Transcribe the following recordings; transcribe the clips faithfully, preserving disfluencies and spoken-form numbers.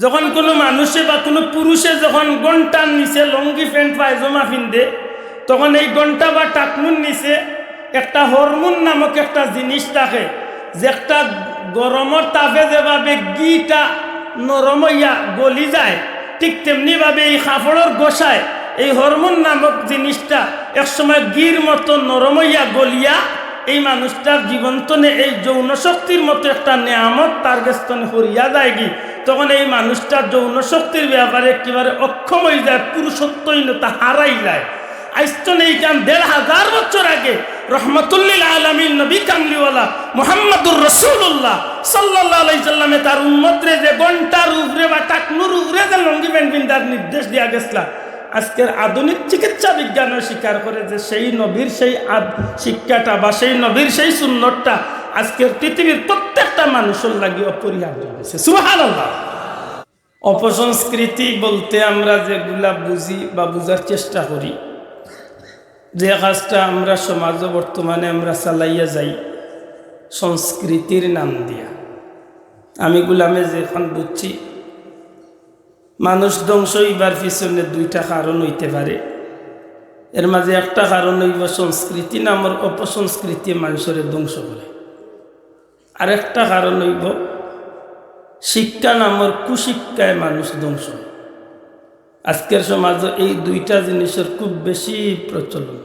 যখন কুনু মানুষে বা কুনু পুরুষে যখন ঘন্টার নিচে লুঙ্গি প্যান্ট পায়জামা পিন্দে, তখন এই ঘন্টা বা টাকনুর নিচে একটা হরমোন নামক একটা জিনিস থাকে, যে একটা গরমর তাপে যেভাবে ঘিটা নরম অইয়া গলি যায়, ঠিক তেমনিভাবে এই কাপড়র ঘষায় এই হরমোন নামক জিনিসটা একসময় ঘির মতো নরম অইয়া গলিয়া এই মানুষটার জীবন তনে এই যৌন শক্তির মতো একটা নিয়ামত তার গেছ তনে হরিয়া যায়গি। তখন এই মানুষটা যৌন শক্তির ব্যাপারে একেবারে অক্ষম অইযায়, পুরুষত্বহীনতা হারাই যায়। আইজ তনে এইখান দেড় হাজার বছর আগে রহমতুল্লিল আলামিন নবী কামলিওয়ালা মুহাম্মাদুর রাসূলুল্লাহ সাল্লাল্লাহু আলাইহি সাল্লামে তার উম্মতরে যে ঘন্টার উপরে বা টাকনুর উপরে যে লুঙ্গি প্যান্ট পিন্দার নির্দেশ দিয়া গেছলা, আজকের আধুনিক চিকিৎসা বিজ্ঞানও স্বীকার করে যে সেই নবীর সেই আদ-, শিক্ষাটা বা সেই নবীর সেই সুন্নতটা আজকের পৃথিবীর প্রত্যেকটা মানুষর লাগি অপরিহার্য অইগেছে। সুবহানাল্লাহ। অপসংস্কৃতি বলতে আমরা যেগুলা বুঝি বা বুঝার চেষ্টা করি, যে কাজটা আমরা সমাজে বর্তমানে আমরা চালাইয়া যাই সংস্কৃতির নাম দিয়া, আমি গুলামে যেখান বুঝছি, মানুষ ধ্বংস অইবার পিছনে দুইটা কারণ অইতে পারে। এর মাঝে একটা কারণ অইবো সংস্কৃতি নামর অপসংস্কৃতি মানুষরে ধ্বংস করে, আর একটা কারণ অইবো শিক্ষা নামর কুশিক্ষায় মানুষ ধ্বংস। আজকের সমাজে এই দুইটা জিনিসর খুব বেশি প্রচলন,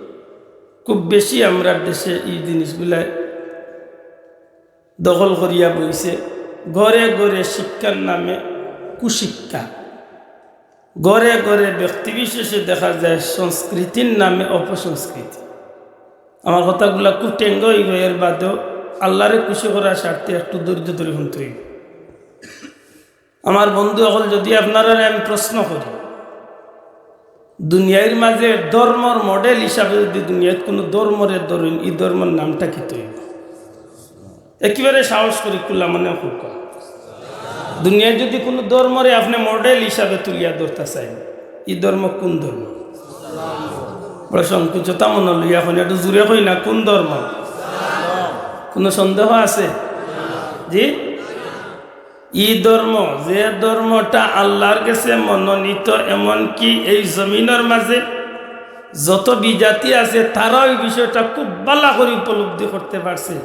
খুব বেশি আমরার দেশে এই জিনিসগুলায় দখল করিয়া বইছে। ঘরে ঘরে শিক্ষার নামে কুশিক্ষা, ঘরে ঘরে ব্যক্তিবিশেষে দেখা যায় সংস্কৃতির নামে অপসংস্কৃতি। আমার কথাগুলা খুব টেঙ্গা অইবো, এর বাদেও আল্লারে খুশি করার স্বার্থে একটু ধৈর্য ধরি হুনতে অইবো। আমার বন্ধু অকল, যদি আপনারারে আমি প্রশ্ন করি, দুনিয়ার মাঝে ধর্মর মডেল হিসাবে যদি দুনিয়াত কুনু ধর্মরে ধরইন, ই ধর্মর নামটা কিতা অইবো? একেবারে সাহস করি খুলা মনে কউক্কা। দুনিয়াত যদি কুনু ধর্মরে আপনে মডেল হিসাবে তুলিয়া ধরতা চাইন, ই ধর্ম কুন ধর্ম? বড় সংকুচতা মনো লইয়া কইন, একটু জুরে কইন না, কুন ধর্ম? কুনু সন্দেহ আছে? জি? ই ধর্ম, যে ধর্মটা আল্লার গেছে মনোনীত, এমনকি এই জমিনর মাঝে যত বিজাতি আছে, তারাও ই বিষয়টা খুব ভালা করি উপলব্ধি করতে পারছে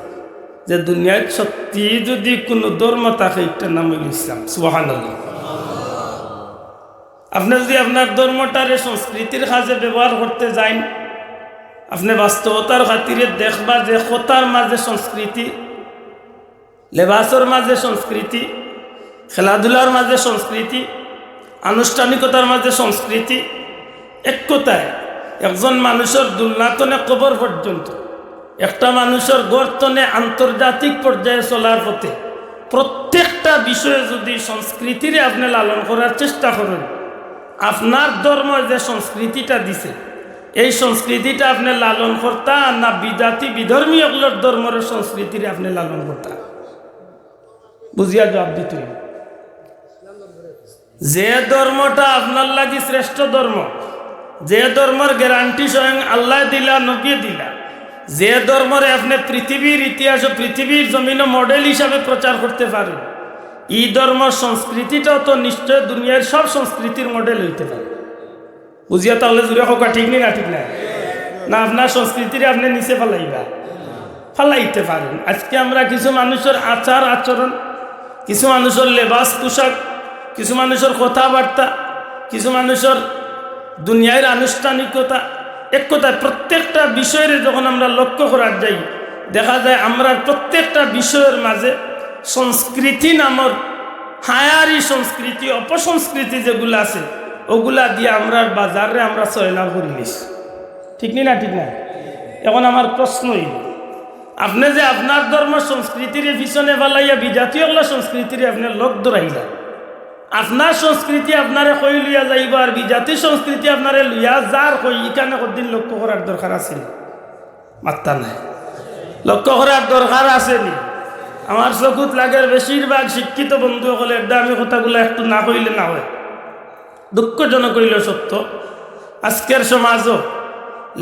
যে দুনিয়াত সত্যি যদি কুনু ধর্ম থাকে, ইটার নাম অইলো ইসলাম। সুবহানাল্লাহ। আপনে যদি আপনার ধর্মটারে সংস্কৃতির কাজে ব্যবহার করতে যাইন, আপনে বাস্তবতার খাতিরে দেখবা যে কথার মাঝে সংস্কৃতি, লেবাসর মাঝে সংস্কৃতি, খেলাধুলার মাঝে সংস্কৃতি, আনুষ্ঠানিকতার মাঝে সংস্কৃতি। এক কথায়, একজন মানুষর দুলনা তনে কবর পর্যন্ত, একটা মানুষর ঘর তনে আন্তর্জাতিক পর্যায়ে চলার পথে প্রত্যেকটা বিষয়ে যদি সংস্কৃতিরে আপনে লালন করার চেষ্টা করেন, আপনার ধর্ম যে সংস্কৃতিটা দিছে, এই সংস্কৃতিটা আপনে লালন করতা না বিজাতি বিধর্মী অকলর ধর্মর সংস্কৃতিরে আপনে লালন করতা? বুঝিয়া জবাব দিতে অইবো। যে ধর্মটা আপনার লাগি শ্রেষ্ঠ ধর্ম, যে ধর্মর গ্যারান্টি স্বয়ং আল্লায় দিলা, নবীয়ে দিলা, যে ধর্মরে আপনে পৃথিবীর ইতিহাসো পৃথিবীর জমিনো মডেল হিসাবে প্রচার করতে পারেন, ই ধর্মর সংস্কৃতিটাও তো নিশ্চয় দুনিয়ার সব সংস্কৃতির মডেল অইতে পারে। বুঝিয়া তাইলে জুরে কউক্কা, ঠিক নি না ঠিক না? না আপনার সংস্কৃতিরে আপনে নিচে ফালাইবা? ফালাইতে পারেন। আজকে আমরা কিছু মানুষর আচার আচরণ, কিছু মানুষর লেবাস পোশাক, কিছু মানুষর কথাবার্তা, কিছু মানুষর দুনিয়ার আনুষ্ঠানিকতা, এক কথায় প্রত্যেকটা বিষয়রে যখন আমরা লক্ষ্য করার যাই, দেখা যায় আমরার প্রত্যেকটা বিষয়র মাঝে সংস্কৃতি নামর হায়ারি সংস্কৃতি, অপসংস্কৃতি যেগুলা আছে, ওগুলা দিয়া আমরার বাজাররে আমরা সয়লাব করিলিছি। ঠিক নি না ঠিক না? এখন আমার প্রশ্ন অইলো, আপনে যে আপনার ধর্ম সংস্কৃতিরে পিছনে ফালাইয়া বিজাতি অকলর সংস্কৃতিরে আপনে লগ ধরাইলা, আপনার সংস্কৃতি আপনারে কই লইয়া যাইবো আর বিজাতির সংস্কৃতি আপনারে লইয়া যার কই, ইখানে কতদিন লক্ষ্য করার দরকার আছে নি? মাত্তা নাই। লক্ষ্য করার দরকার আছে নি? আমার চকুত লাগের বেশিরভাগ শিক্ষিত বন্ধু অকলে এর দামি কথাগুলা একটু না কইলে না অয়। দুঃখজনক অইলো সত্য, আজকের সমাজো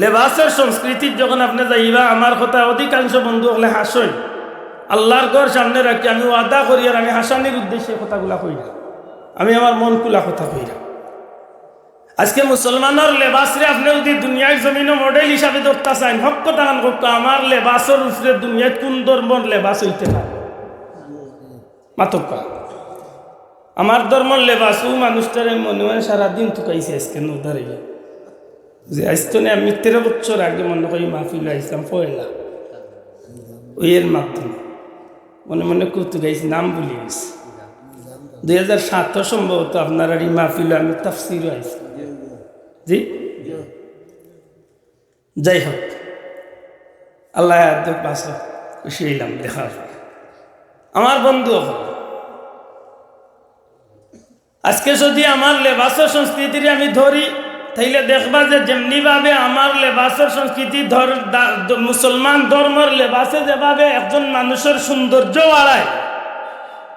লেবাসর সংস্কৃতিত যখন আপনে যাইবা, আমার কথা অধিকাংশ বন্ধু অকলে হাসইন। আল্লার ঘর সামনে রাখি আমি ওয়াদা করি, আর আমি হাসানির উদ্দেশ্যে কথাগুলা কই না। আমি আমার মন খুলা কথা কইরাম। আজকে মুসলমানর লেবাসরে আপনে যুদি দুনিয়ার জমিনো মডেল হিসাবে ধরতা চাইন, হক কথা খান কউক্কা, আমার লেবাসর উপরে দুনিয়াত কুন ধর্মর লেবাস অইতে পারে? মাতউক্কা। আমার ধর্মর লেবাস, অউ মানুষটারে মনে মনে সারাদিন তুকাইছি আজকে নদারে। যে আইজ তো না, আমি তেরো বছর আগে মনে করি মাহফিল আইছলাম পয়লা। অউ এর মাধ্যমে মনে মনে কৌতুক আইছি, নাম ভুলি গেছি। দুই হাজার সাতও সম্ভবত আপনারার ই মাহফিলো আমি তাফসিরও আইছি। জি? যাই হোক, আল্লাহ আদব বাসা খুশি অইলাম দেখার পরে। আমার বন্ধু অকল, আজকে যুদি আমার লেবাসর সংস্কৃতিরে আমি ধরি, তাইলে দেখবা যে যেমনিভাবে আমার লেবাসর সংস্কৃতি ধর-, দা-, দ-, মুসলমান ধর্মর লেবাসে যেভাবে একজন মানুষর সৌন্দর্য বাড়ায়,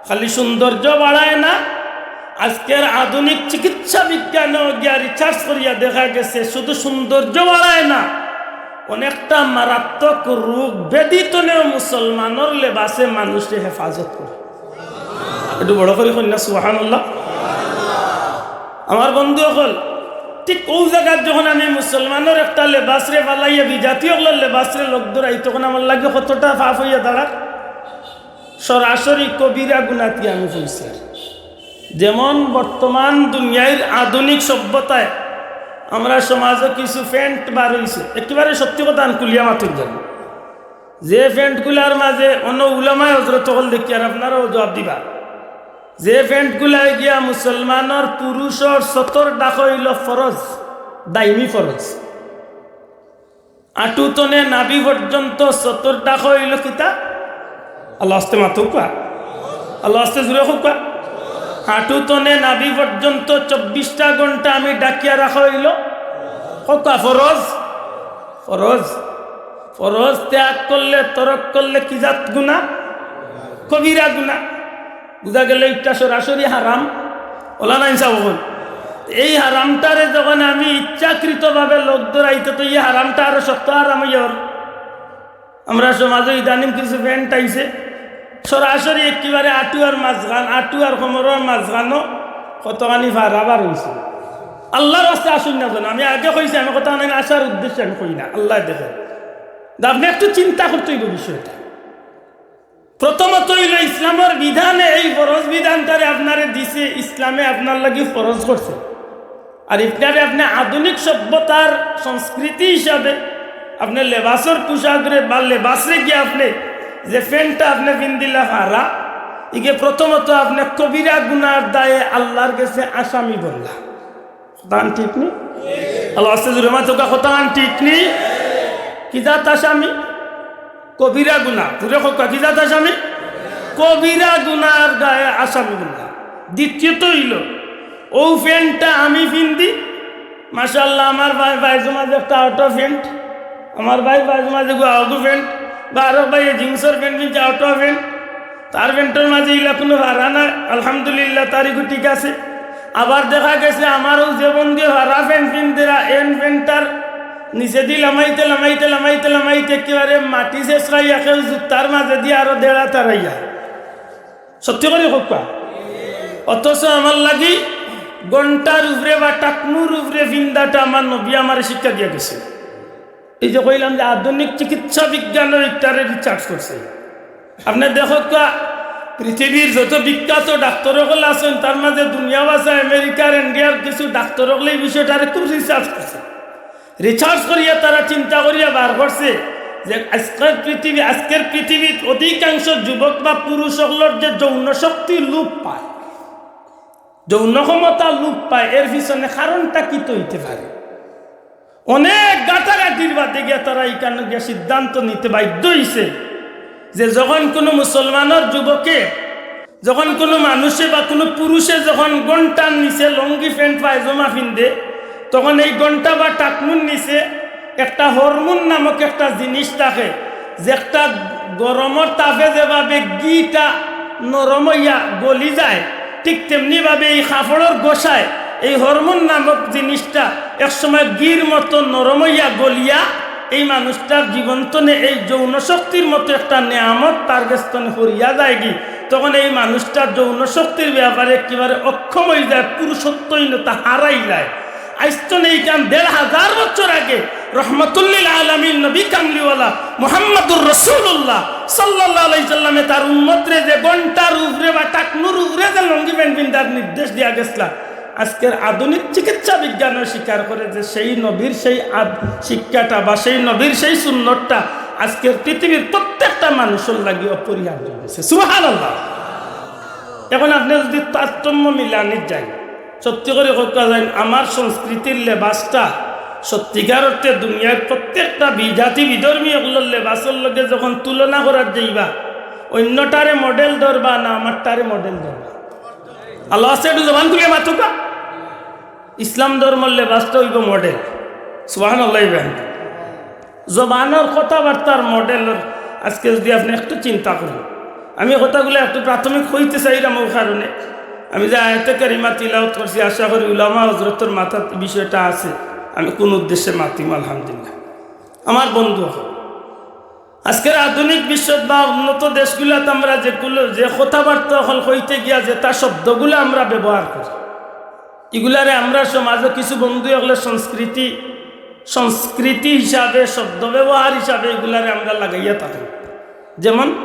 খালি সৌন্দর্য বাড়ায় না, আজকের আধুনিক চিকিৎসা বিজ্ঞানেও গিয়া research করিয়া দেখা গেছে শুধু সৌন্দর্য বাড়ায় না, অনেকটা মারাত্মক রোগ ব্যাধি তনেও মুসলমানর লেবাসে মানুষরে হেফাজত করে। একটু বড় করি কইন না, সুবহানাল্লাহ। আমার বন্ধু অকল, ঠিক অউ জাগাত যখন আমি মুসলমানর একটা লেবাসরে ফালাইয়া বিজাতি অকলর লেবাসরে লগ ধরাই, তখন আমার লাগি কতটা পাপ অইয়া দাঁড়ার। সরাসরি কবিরা গুনাতি আমি কইছি। যেমন বর্তমান দুনিয়ার আধুনিক সভ্যতায় আমরা সমাজো কিছু প্যান্ট বার অইছে, একেবারে সত্যি কথা আন খুলিয়া মাতইন জানি, যে প্যান্টগুলার মাঝে অন্য উলামায়ে হজরত অকল দেখিয়ার, আপনারাও জবাব দিবা, যে প্যান্টগুলায় গিয়া মুসলমানর পুরুষর সতর ঢাকা অইলো ফরজ, দাইমি ফরজ। আটু তনে নাভি পর্যন্ত সতর ঢাকা অইলো কিতা? আল্লাহ আস্তে মাতউক্কা, আল্লাহ আস্তে জুরে কউক্কা। আটু তনে নাভি পর্যন্ত চব্বিশটা ঘন্টা আমি ঢাকিয়া রাখা অইলো কউক্কা ফরজ, ফরজ। ফরজ ত্যাগ করলে, তরক করলে কি জাত গুনা? কবিরা গুনা। বুঝা গেল ইটা সরাসরি হারাম। অলা নাইন সাব অকল। এই হারামটারে যখন আমি ইচ্ছাকৃতভাবে লগ ধরাইতে, তো এই হারামটা আরো শক্ত হারাম অইয়ার। আমরা সমাজো ইদানিং কিছু প্যান্ট আইছে, সরাসরি একেবারে আটু আর মাঝখান, আটু আর কোমরর মাঝখানো কতখানি ফাড়া বার অইছে। আল্লাহর ওয়াস্তে আসুন না যেন, আমি আগে কইছি, আমি কথা নাই, আশার উদ্দেশ্যে আমি কই না, আল্লাহ দেখে। তা আপনে একটু চিন্তা করতে অইবো বিষয়টা। প্রথমত অইলো ইসলামর বিধানে এই ফরজ বিধানটারে আপনারে দিছে, ইসলামে আপনার লাগি ফরজ করছে। আর ইফতারে আপনে আধুনিক সভ্যতার সংস্কৃতি হিসাবে আপনে লেবাসর পোশাকরে বা লেবাসরে গিয়া আপনে যে প্যান্টটা আপনে পিন্দিলা ফাড়া, ইগে প্রথমত আপনে কবিরা গুনার দায়ে আল্লাহর গেছে আসামি বনলা। কথা আন ঠিক নি? আল্লাহ আস্তে জুরে মাতউক্কা, কথা আন ঠিক নি? কি জাত আসামি? কবিরা গুনা। জুরে কউক্কা, কি জাত আসামি? কবিরা গুনার দায়ে আসামি বনলা। দ্বিতীয়ত অইলো, অউ প্যান্টটা আমি পিন্দি, মাশাআল্লাহ, আমার ভাই পায়জামার একটা আউটা প্যান্ট, আমার ভাই পায়জামার যে আউটা প্যান্ট, বা আরক ভাইয়ে জিন্সর প্যান্ট পিনছে আউটা প্যান্ট, তার প্যান্টর মাঝে ইলা কুনু ফাড়া নাই, আলহামদুলিল্লাহ, তার ইগু ঠিক আছে। আবার দেখা গেছে আমারও যে বন্ধু ফাড়া প্যান্ট পিনদেরা, এন প্যান্টটার নিচেদি লামাইতে, লামাইতে, লামাইতে, লামাইতে একেবারে মাটি শেষ খাইয়া কেউ জুতার মাঝেদি আরো দেড়া তারাইয়া। সত্যি করি কউক্কা। অথচ আমার লাগি ঘন্টার উপরে বা টাকনুর উপরে পিন্দাটা আমার নবী আমারে শিক্ষা দিয়া গেছে। এই যে কইলাম যে আধুনিক চিকিৎসা বিজ্ঞানও ইটারে research করছে। আপনে দেখউক্কা, পৃথিবীর যত বিখ্যাত ডাক্তার অকল আছইন, তার মাঝে দুনিয়া বাসা আমেরিকার, ইন্ডিয়ার কিছু ডাক্তার অকলে এই বিষয়টারে খুব research করছে। Research করিয়া তারা চিন্তা করিয়া বার করছে যে আজকের পৃথিবী, আজকের পৃথিবীত অধিকাংশ যুবক বা পুরুষ অকলর যে যৌন শক্তি লোপ পায়, যৌন ক্ষমতা লোপ পায়, এর পিছনে কারণটা কিতা অইতে পারে? অনেক ঘাটাঘাটির বাদে গিয়া তারা ইখানো গিয়া সিদ্ধান্ত নিতে বাধ্য অইছে যে যখন কুনু মুসলমানর যুবকে, যখন কুনু মানুষে বা কুনু পুরুষে যখন ঘন্টার নিচে লুঙ্গি প্যান্ট পায়জামা পিন্দে, তখন এই ঘন্টা বা টাকনুর নিচে একটা হরমোন নামক একটা জিনিস থাকে, যে একটা গরমর তাপে যেভাবে ঘিটা নরম অইয়া গলি যায়, ঠিক তেমনিভাবে এই কাপড়র ঘষায় এই হরমোন নামক জিনিসটা একসময় ঘির মতো নরম অইয়া গলিয়া এই মানুষটার জীবন তনে এই যৌন শক্তির মতো একটা নিয়ামত তার গেছ তনে হরিয়া যায়গি। তখন এই মানুষটা যৌন শক্তির ব্যাপারে একেবারে অক্ষম অইযায়, পুরুষত্বহীনতা হারাইলায়। আইজ তো নেই কান, দেড় হাজার বছর আগে রহমতুল্লিল আলামিন নবী কামলিওয়ালা মুহাম্মাদুর রাসূলুল্লাহ সাল্লাল্লাহু আলাইহি সাল্লামে তার উম্মতরে যে ঘন্টার উপরে বা টাকনুর উপরে যে লুঙ্গি প্যান্ট পিন্দার নির্দেশ দিয়া গেছলা, আজকের আধুনিক চিকিৎসা বিজ্ঞানও স্বীকার করে যে সেই নবীর সেই আদ-, শিক্ষাটা বা সেই নবীর সেই সুন্নতটা আজকের পৃথিবীর প্রত্যেকটা মানুষের লাগি অপরিহার্য অইগেছে। সুবহানাল্লাহ। এখন আপনে যদি তারতম্য মিলানিত যাইন, সত্যি করি কইতা যাইন, আমার সংস্কৃতির লেবাসটা সত্যিকার অর্থে দুনিয়ার প্রত্যেকটা বিজাতি বিধর্মী অকলর লেবাসর লগে যখন তুলনা করার যাইবা, অইন্যটারে মডেল ধরবা না আমারটারে মডেল ধরবা? আল্লাহ আছে, একটু জবান খুলিয়া মাতুকা। ইসলাম ধর্মর লেবাসটা অইবো মডেল। সুবহানাল্লাহ। ইব্রাহিম জবানর কথাবার্তার মডেল। আজকে যদি আপনে একটু চিন্তা করইন, আমি কথাগুলা একটু প্রাথমিক কইতে চাইরাম, অউ কারণে আমি যে আয়াতে কারিমা তিলাওয়াত করছি, আশা করি উলামা হজরতর মাথাত বিষয়টা আছে। আমি কোন উদ্দেশ্যে মাতিমু, আলহামদুলিল্লাহ। আমার বন্ধু অকল, আজকের আধুনিক বিশ্বত বা উন্নত দেশগুলাত আমরা যেগুলো, যে কথাবার্তা অকল কইতে গিয়া যেতা শব্দগুলা আমরা ব্যবহার করি, ইগুলারে আমরার সমাজো কিছু বন্ধু অকলে সংস্কৃতি, সংস্কৃতি হিসাবে, শব্দ ব্যবহার হিসাবে ইগুলারে আমরা লাগাইয়া থাকি। যেমন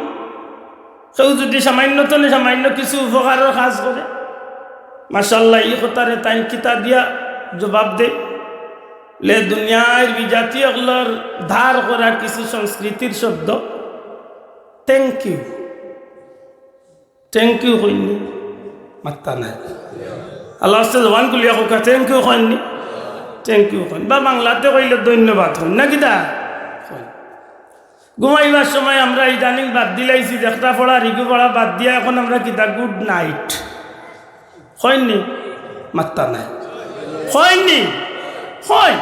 কেউ যদি সামান্য তনে সামান্য কিছু উপকারর কাজ করে, মাশাআল্লাহ, ই কথারে তাইন কিতা দিয়া জবাব দেয়? লে দুনিয়ার বিজাতি অকলর ধার করা কিছু সংস্কৃতির শব্দ, thank you। Thank you কইননি? মাত্তা নাই। আল্লাহ আছে, জবান খুলিয়া কউকা, thank you কইননি? Thank you coin. বা বাংলাতে কইলে ধন্যবাদ কইন, না কিতা? কইন। ঘুমাইবার সময় আমরা ইদানিং বাদ দিলাইছি, যেকটা পড়া, রিগু পড়া বাদ দিয়া এখন আমরা কিতা good night। কইননি? মাত্তা নাই। কইননি? কই?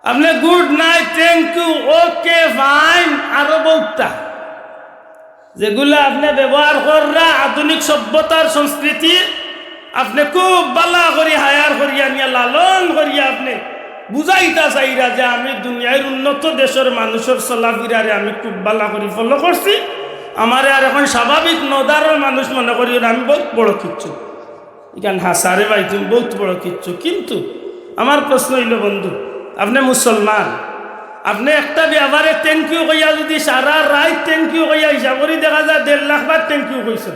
আপনে good night, thank you, okay, fine, আরো বউততা। যেগুলা আপনে ব্যবহার কররা আধুনিক সভ্যতার সংস্কৃতি, আপনে খুব বালা করি হায়ার করিয়া নিয়া লালন করিয়া আপনে বুঝাইতা চাইরা যে আমি দুনিয়ার উন্নত দেশর মানুষর চলাফিরারে আমি খুব বালা করি follow করছি, আমারে আর এখন স্বাভাবিক নদারর মানুষ মনে করিও না, আমি বউত বড় কিচ্ছু। ইখান হাছা রে ভাই, তুমি বউত বড় কিচ্ছু। কিন্তু আমার প্রশ্ন অইলো বন্ধু, আপনে মুসলমান, আপনে একটা ব্যাপারে thank you কইয়া যদি সারা রাইত thank you কইয়া হিসাব করি দেখা যায় দেড় লাখ বার thank you কইছইন।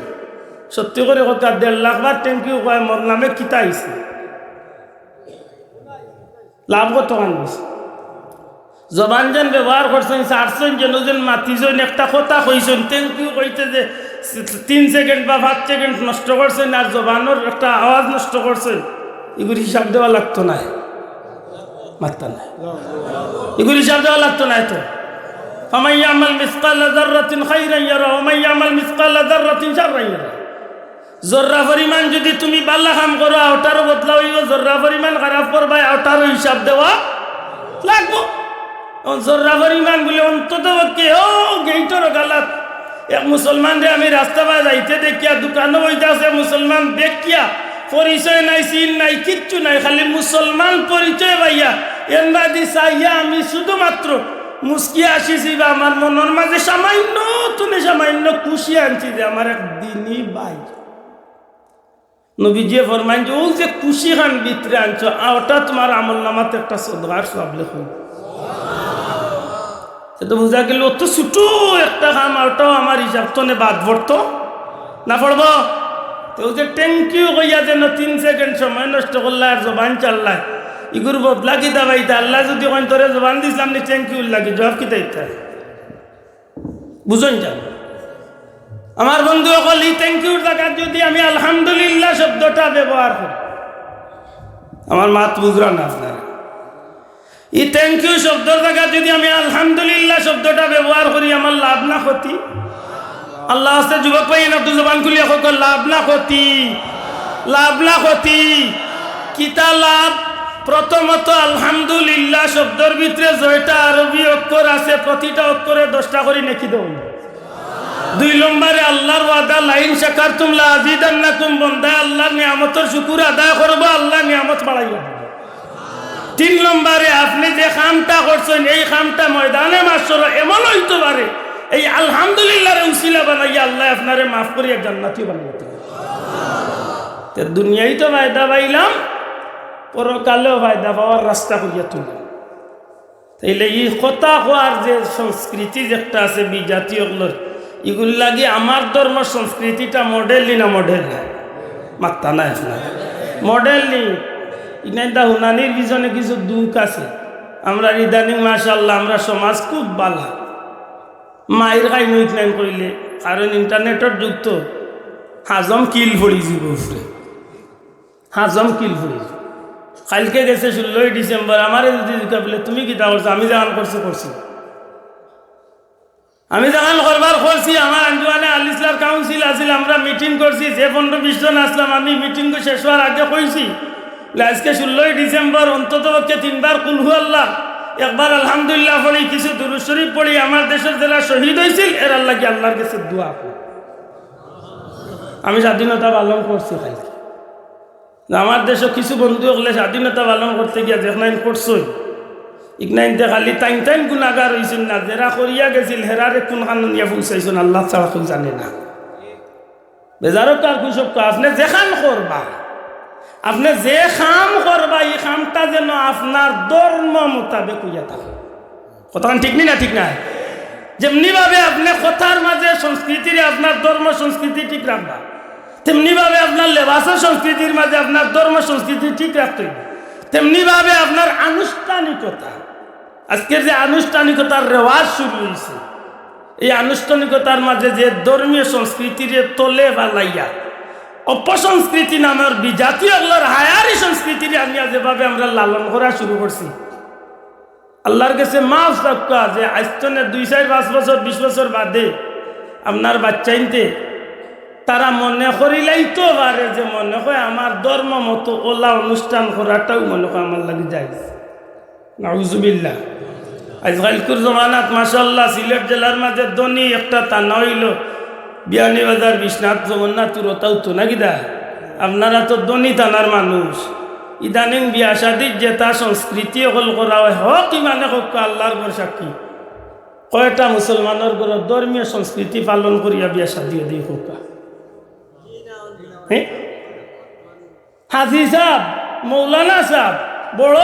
সত্যি করি কউকা, দেড় লাখ বার thank you কওয়ায় মোর নামে কিতা আইছে? লাভ কতখান অইছে? জবান যেন ব্যবহার করছইন, ছাড়ছইন, যেন যেন মাতিছইন, একটা কথা কইছইন, thank you কইতে যে তিন second বা পাঁচ second নষ্ট করছইন, আর জবানর একটা আওয়াজ নষ্ট করছইন, ইগুর হিসাব দেওয়া লাগতো নায়? মাত্তা নাই। ইগুর হিসাব দেওয়া লাগতো নায় তো? فمن يعمل مثقال ذرة خيرا يره ومن يعمل مثقال ذرة شرا يره। জর্রা পরিমাণ যদি তুমি বালা কাম করো, অটারও বদলা অইবো, জর্রা পরিমাণ খারাপ করবায়, অটারও হিসাব দেওয়া লাগবো। অখন জর্রা পরিমাণ বুলে অন্তত পক্ষে, ও, গেইটর গালাত এক মুসলমানরে আমি রাস্তা বায় যাইতে দেখিয়া, দোকানো বইতা আছে মুসলমান দেখিয়া, পরিচয় নাই, চিন নাই, কিচ্ছু নাই, খালি মুসলমান পরিচয় পাইয়া, এরবাদি চাইয়া আমি শুধুমাত্র মুচকি আসিছি বা আমার মনর মাঝে সামান্য তুনে সামান্য খুশি আনছি যে আমার এক দিনী ভাই। নবীজিয়ে ফরমাইন যে, "অউ যে খুশিখান ভিতরে আনছো, অটা তুমার আমলনামাত একটা সদকার সওয়াব লেখো।" এতে বুঝা গেল, অত ছোট একটা কাম, অটাও আমার হিসাব তনে বাদ পড়তো না পড়বো? তে অউ যে thank you কইয়া যেন তিন second সময় নষ্ট করলায় আর জবান ছাড়লায়, ইগুর বদলা কিতা পাইতা? আল্লায় যদি কইন, "তোরে জবান দিছলাম নি thank you-র লাগি", জবাব কিতা দিতা? বুঝইন যান। আমার বন্ধু অকল, ই thank you-র জাগাত যদি আমি আলহামদুলিল্লাহ শব্দটা ব্যবহার করি, আমার মাত বুঝরা না আপনারা? ই thank you শব্দর জাগাত যদি আমি আলহামদুলিল্লাহ শব্দটা ব্যবহার করি, আমার লাভ না ক্ষতি? আল্লাহ আছে, যুবক ভাই, না তো জবান খুলিয়া কউক, লাভ না ক্ষতি? লাভ না ক্ষতি? কিতা লাভ? প্রথমত, আলহামদুলিল্লাহ শব্দর ভিতরে জয়টা আরবি অক্ষর আছে, প্রতিটা অক্ষরে দশটা করি নেকি দেওয়া। দুই নম্বরে, আল্লাহর ওয়াদা, "লাইন শাকারতুম লা আজিদান্নাকুম", বন্দায় আল্লাহর নিয়ামতর শুকুর আদায় করবো, আল্লাহ নিয়ামত বাড়াইয়া দিবো। তিন নম্বরে, আপনে যে কামটা করছইন, এই কামটা ময়দানে মাশরো এমন অইতো পারে, এই আলহামদুলিল্লাহরে উসিলা বানাইয়া আল্লায় আপনারে মাফ করিয়া জান্নাতি বানাইয়া দিবা। তে দুনিয়াইত তো ফায়দা পাইলাম, পরকালেও ফায়দা পাওয়ার রাস্তা করিয়া তুললাম। তাইলে ই কথা কওয়ার যে সংস্কৃতি যে একটা আছে বিজাতি অকলর, ইগুর লাগি আমার ধর্ম সংস্কৃতিটা মডেল নি না মডেল না? মাত্তা নাই আপনার। মডেল নি। ইনাইন্দা হুনানির পিছনে কিছু দুখ আছে। আমরা ইদানিং মাশাআল্লাহ, আমরা সমাজ খুব বালা। মাইর খাই মুখ নাই কইলে, কারণ ইন্টারনেটর যুগ তো, হাজম কিল পড়ি যিবো উপরে। হাজম কিল পড়ি যিবো। কাইলকে গেছে ষোলোই ডিসেম্বর, আমারে যদি জিকা বলে, "তুমি কিতা করছো?" আমি যেখান করছি, করছি। আমি যেখান করবার করছি, আমার আঞ্জুমানে আল ইসলাহ কাউন্সিল আছিল, আমরা মিটিং করছি, যে পনেরো বিশ জন আসলাম, আমি মিটিং শেষ হওয়ার আগে কইছি, বলে, "আজকে ষোলোই ডিসেম্বর, অন্তত পক্ষে তিনবার কুলহু আল্লাহ, একবার আলহামদুলিল্লাহ পড়ি, কিছু দুরূদ শরীফ পড়ি, আমার দেশের যারা শহীদ হয়েছিল, এরার লাগি আল্লাহর কাছে দোয়া করি।" আমি স্বাধীনতা পালন করছি কাইলকে। আমার দেশো কিছু বন্ধু অকলে স্বাধীনতা পালন করতে গিয়া যেখান করছইন, ইখানতে খালি তাইন তাইন গুনাগার হইছইন না, যেরা করিয়া গেছিল, হেরারে কোন কানো নিয়া পৌঁছাইছইন, আল্লাহ ছাড়া কেউ জানে না। বেজারও কার খুশব কা, আপনে যেখান করবা, আপনে যে কাম করবা, ই কামটা যেন আপনার ধর্ম মোতাবেক হইয়া থাকে। কথাখান ঠিক নি না? ঠিক না? যেমনি ভাবে আপনে কথার মাঝে সংস্কৃতিরে আপনার ধর্ম সংস্কৃতি ঠিক রাখবা, তেমনি ভাবে আপনার লেবাসর সংস্কৃতির মাঝে আপনার ধর্ম সংস্কৃতি ঠিক রাখতে হইব। তেমনি ভাবে আপনার আনুষ্ঠানিকতা, আজকের যে আনুষ্ঠানিকতার রেওয়াজ শুরু হইছে, এই আনুষ্ঠানিকতার মাঝে যে ধর্মীয় সংস্কৃতিরে তলে ফালাইয়া অপসংস্কৃতি নামের বিজাতি অকলর হায়ারি সংস্কৃতিরে আনিয়া যেভাবে আমরা লালন করা শুরু করছি, আল্লাহর কাছে মাফ চাউক্কা যে আইজ থনে দুই, চাইর, পাঁচ বছর, বিশ বছর বাদে আপনার বাচ্চাইন্তে তারা মনে করিলাইতো পারে যে মনে হয় আমার ধর্ম মতো ওলা অনুষ্ঠান করাটাও মনে হয় আমার লাগি জায়েজ। নাউজুবিল্লাহ। আজকালকুর জমানাত মাশাআল্লাহ সিলেট জেলার মাঝে ধনী একটা থানা হইল, বিয়ানীবাজার, বিশ্বনাথ, জগন্নাথপুর, ওটাও তো নাকি দা? আপনারা তো ধনী থানার মানুষ। ইদানিং বিয়া শাদির যেটা সংস্কৃতি অকল করা হয়, হক ইমানে হক আল্লাহর ঘর সাক্ষী। কয়টা মুসলমানর ঘর ধর্মীয় সংস্কৃতি পালন করিয়া বিয়া শাদি দিয়ে হক? হ্যাঁ? হাজি সাহেব, মৌলানা সাহেব, বড়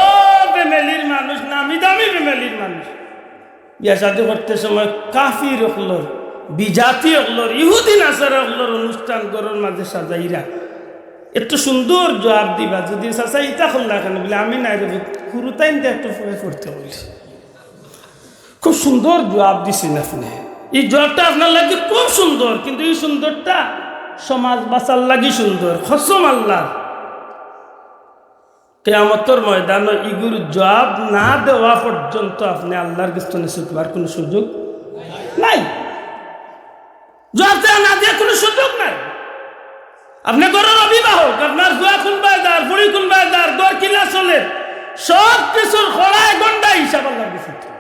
ফ্যামিলির মানুষ, নামি দামি ফ্যামিলির মানুষ, বিয়া শাদি করতে সময় কাফির অকলর, বিজাতি অকলর, ইহুদি নাসারা অকলর অনুষ্ঠান ঘরর মাঝে সাজাইরা। এত সুন্দর জবাব দিবা, যদি চাচা ইটা করলা কেনে? বলে, "আমি নাই রে, হুরুতাইন তো একটু পরে পড়তে বলছি।" খুব সুন্দর জবাব দিছেন আপনি। এই জবাবটা আপনার লাগি খুব সুন্দর, কিন্তু এই সুন্দরটা সমাজ বাঁচার লাগি সুন্দর। কসম আল্লাহ, কিয়ামতর ময়দানো ইগুর জবাব না দেওয়া পর্যন্ত আপনি আল্লাহর গেছ থনে ছুটবার কোনো সুযোগ নাই। জবাব দেওয়া না দেওয়ার কোনো সুযোগ নাই। আপনি ঘরর অভিভাবক, আপনার ফুয়া কুনবায় যার, ফুড়ি কুনবায় যার, ঘর কিলা চলে, সব কিছুর কড়ায় গন্ডায় হিসাব আল্লাহর গেছ থনে।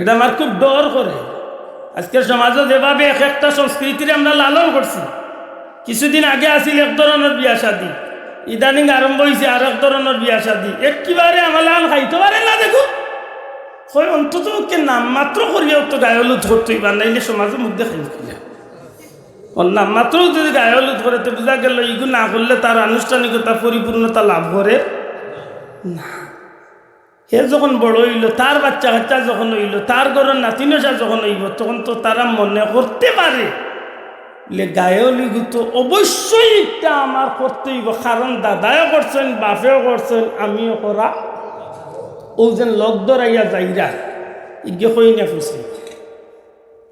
এটা আমার খুব ডর করে। আজকের সমাজে যেভাবে এক একটা সংস্কৃতিরে আমরা লালন করছি, কিছুদিন আগে আছিল এক ধরনের বিয়া শাদি, ইদানিং আরম্ভ হইছে আর এক ধরনের বিয়া শাদি। একেবারে আমার লাল খাইতে পারে না, দেখো। হয় অন্তত পক্ষে নাম মাত্র করিয়াও তো গায়ে হলুদ করতে হইবা, নাইলে সমাজর মধ্যে খাই কিনা। ওর নাম মাত্র যদি গায়ে হলুদ করে, তো বুঝা গেল ইগু না করলে তার আনুষ্ঠানিকতা পরিপূর্ণতা লাভ করে না। হে যখন বড় হইল, তার বাচ্চা কাচ্চা যখন হইল, তার ঘরর নাতিনশা যখন হইব, তখন তো তারা মনে করতে পারে, লে গায়ে হলুদ তো অবশ্যই এটা আমার করতে হইব, কারণ দাদায়ও করছেন, বাপেও করছেন, আমিও করা। ও যেন লগ ধরাইয়া যাইরা, ইগে কই না ফুসে।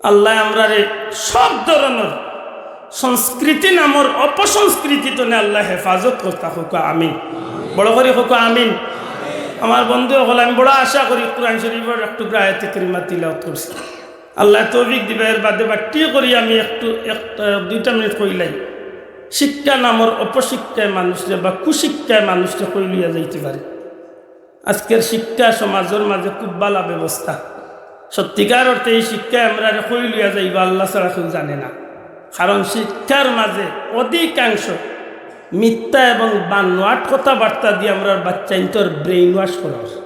আল্লাহ আমরারে সব ধরনের সংস্কৃতি নামর অপসংস্কৃতি তনে আল্লাহ হেফাজত করতা হোক, আমিন। বড় করি হোক, আমিন। আমার বন্ধু অকল, আমি বড় আশা করি কোরআন শরীফর একটু আয়াতে কারিমা তিলাওয়াত করছি। আল্লাহ তৌফিক দিবা, এর বাদে বাট্টি করি আমি একটু এক, আহ, দুইটা মিনিট কইলাই। শিক্ষা নামর অপশিক্ষায় মানুষরে বা কুশিক্ষায় মানুষরে কই লইয়া যাইতে পারে। আজকের শিক্ষা সমাজর মাঝে খুব বালা ব্যবস্থা। সত্যিকার অর্থে এই শিক্ষায় আমরারে কই লইয়া যাইবা আল্লাহ ছাড়া কেউ জানে না। কারণ শিক্ষার মাঝে অধিকাংশ মিথ্যা এবং বানোয়াট কথাবার্তা দিয়া আমরার বাচ্চাইন্তর brain wash করা হয়।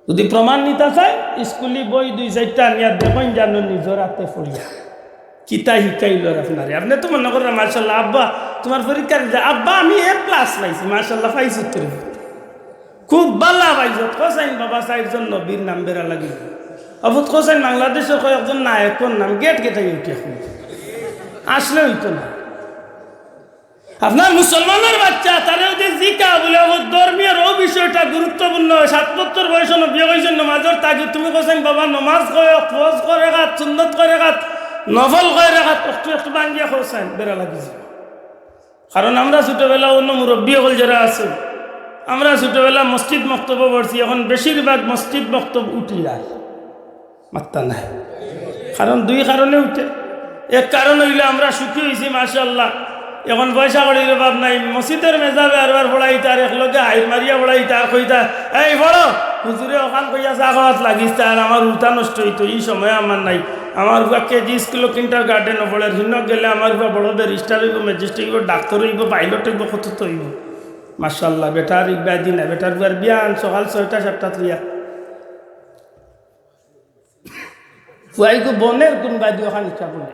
যদি প্রমাণ নিতা চাইন, স্কুলি বই দুই চাইরটা আনিয়া দেখইন জানো নিজর আতে পড়িয়া। কিতা হিকাইল আপনারে? আপনে তো মনে কররা, "মাশাআল্লাহ, আব্বা, তুমার পরীক্ষার রেজাল্ট, আব্বা, আমি এ প্লাস পাইছি, মাশাআল্লাহ, পাইছত রে।" খুব বালা পাইছত। কছাইন বাবা, চাইরজন নবীর নাম বেড়া লাগি। অবুত কছাইন বাংলাদেশর কয়েকজন নায়কর নাম, গেট গেটাই উঠে এখন। আসলে অইতো না। আপনার মুসলমানর বাচ্চা, তারে যদি জিকা বুলে, "ও ধর্মীয়, ও বিষয়টা গুরুত্বপূর্ণ, সাত বছর বয়সে নবী কইছইন নমাজর তাগিদ, তুমি কছাইন বাবা নমাজ কয়, ফরজ কয় রেকাত, সুন্নত কয় রেকাত, নফল কয় রেকাত, একটু একটু ভাঙ্গিয়া কছাইন, বেড়া লাগি যাইবো।" কারণ আমরা ছোটবেলা অন্য মুরব্বী অকল যেরা আছে, আমরা ছোটবেলা মসজিদ মক্তবো পড়ছি, এখন বেশিরভাগ মসজিদ মক্তব উঠি আর মাত্তা নাই। কারণ দুই কারণে উঠে। এক কারণ অইলো আমরা সুখী অইছি, মাশাআল্লাহ, এখন পয়সা কড়ির অভাব নাই, মসজিদর মেজাবে আরবার পড়াইতা, আর একলগে হাইর মারিয়া পড়াইতা, আর কইতা, "এই পড়ো।" হুজুরে অখান কইয়া চা খাওয়াত লাগিস, তা আর আমার উতা নষ্ট অইতো, ই সময় আমার নাই। আমার পুয়া কেজি স্কুলো কিন্ডারগার্ডেনো পড়ের, হিনো গেলে আমার পুয়া বড় ব্যারিস্টার অইবো, ম্যাজিস্ট্রেট অইবো, ডাক্তার অইবো, পাইলট অইবো, কত তো অইবো। মাশাআল্লাহ, বেটার ইবাদি না, বেটার পুয়ার বিয়ান সকাল ছয়টা সাতটাত লইয়া। পুয়াইগু বনের কোন বাদি অখান ইচ্ছা করলে।